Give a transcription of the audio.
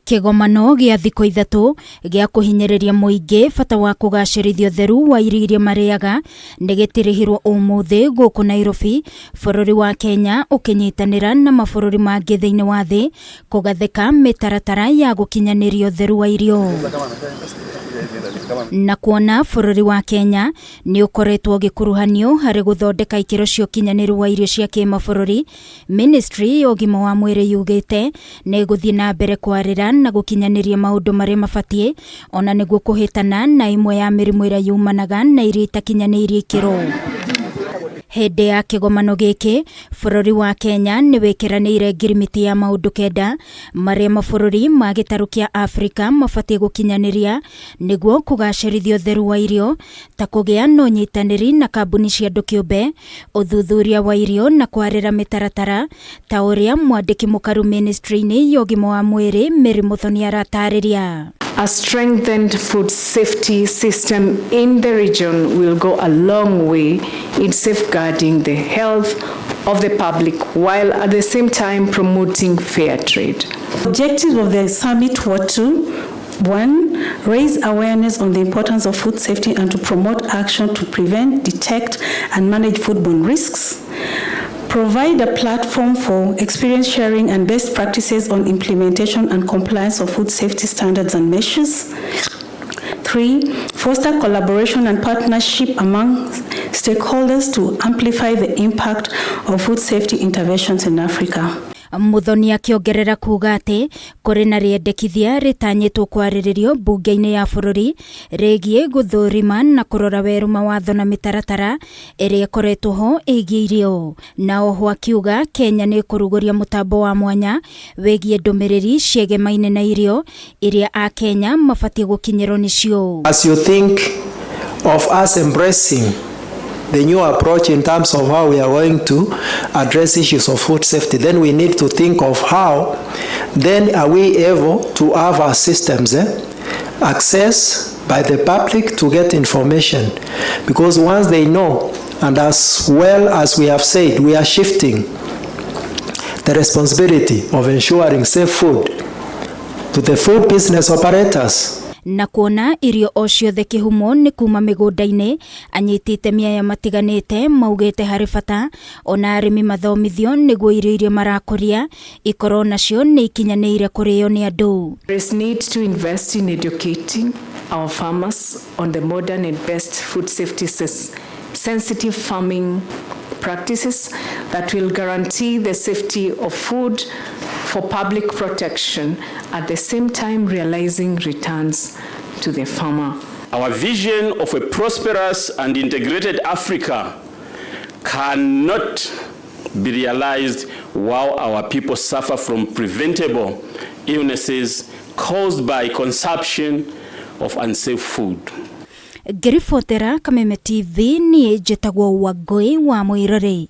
Kĩgomano gĩa thikũ ithatũ gĩa kũhinyĩrĩria mũingĩ bata wa kũgacĩrithia ũtheru wa irio iria marĩaga nĩ gĩtirihirwo ũmũthĩ gũkũ Nairobi, bũrũri wa Kenya ũkĩnyitanĩra na mabũrũri mangĩ thĩinĩ wa thĩ kũgathĩka mĩtaratara ya gũkinyanĩria ũtheru wa irio. Na kuona bũrũri wa Kenya nĩ ũkoretwo ũgĩkuruhanio harĩ gũthondeka ikĩro cia ũkinyanĩru wa irio cia kĩmabũrũri, Ministry ya ũgima wa mwĩrĩ yugĩte nĩ ĩgũthiĩ na mbere kwarĩra na gũkinyanĩria maũndũ marĩa mabatiĩ ona nĩguo kũhĩtana na ĩmwe ya mĩrimũ ĩrĩa yumanaga na irio itakinyanĩirie ikĩro. Hĩndĩ ya kĩgomano gĩkĩ, bũrũri wa Kenya nĩ wĩkĩranĩire ngirimiti ya maũndũ kenda marĩa mabũrũri ma gĩtarũ kĩa Afrika mabatiĩ gũkinyanĩria nĩguo kũgacĩrithia ũtheru wa irio ta kũgĩa na ũnyitanĩri na kambuni cia andũ kĩũmbe, ũthuthuria wa irio na kwarĩra mĩtaratara ta ũrĩa mwandĩki mũkaru ministry-inĩ ya ũgima wa mwĩrĩ Mary Muthoni aratarĩria. A strengthened food safety system in the region will go a long way in safeguarding the health of the public while at the same time promoting fair trade. Objectives of the summit were to 1. Raise awareness on the importance of food safety and to promote action to prevent, detect, and manage foodborne risks. Provide a platform for experience sharing and best practices on implementation and compliance of food safety standards and measures. 3. Foster collaboration and partnership among stakeholders to amplify the impact of food safety interventions in Africa. Muthoni akĩongerera kuga atĩ kũrĩ na rĩendekithia rĩtanyĩtwo kwarĩrĩrio mbunge-inĩ ya bũrũri rĩgiĩ gũthũrima na kũrora werũ mawatho na mĩtaratara ĩrĩa ĩkoretwo ho ĩgiĩ irio. Na oho akiuga Kenya nĩ ĩkũrugũria mũtambo wa mwanya wĩgiĩ ndũmĩrĩri ciegemaine na irio iria Akenya mabatiĩ gũkinyĩrwo nĩcio. As you think of us embracing the new approach in terms of how we are going to address issues of food safety, then we need to think of how then are we able to have our systems access by the public to get information. Because once they know, and as well as we have said, we are shifting the responsibility of ensuring safe food to the food business operators. Na kuona irio o ciothe kĩhumo nĩ kuma mĩgũnda-inĩ, anyiti itemi aya matiganĩte maugĩte harĩ bata ona arĩmi mathomithio nĩguo irio iria marakũria ikorwo nacio nĩ ikinyanĩire kũrĩo nĩ andũ. There is need to invest in educating our farmers on the modern and best food safety sensitive farming practices that will guarantee the safety of food for public protection, at the same time realizing returns to the farmer. Our vision of a prosperous and integrated Africa cannot be realized while our people suffer from preventable illnesses caused by consumption of unsafe food. Ngĩribotera Kameme TV, niĩ njĩtagwo Wangũi wa Mũirũrĩ.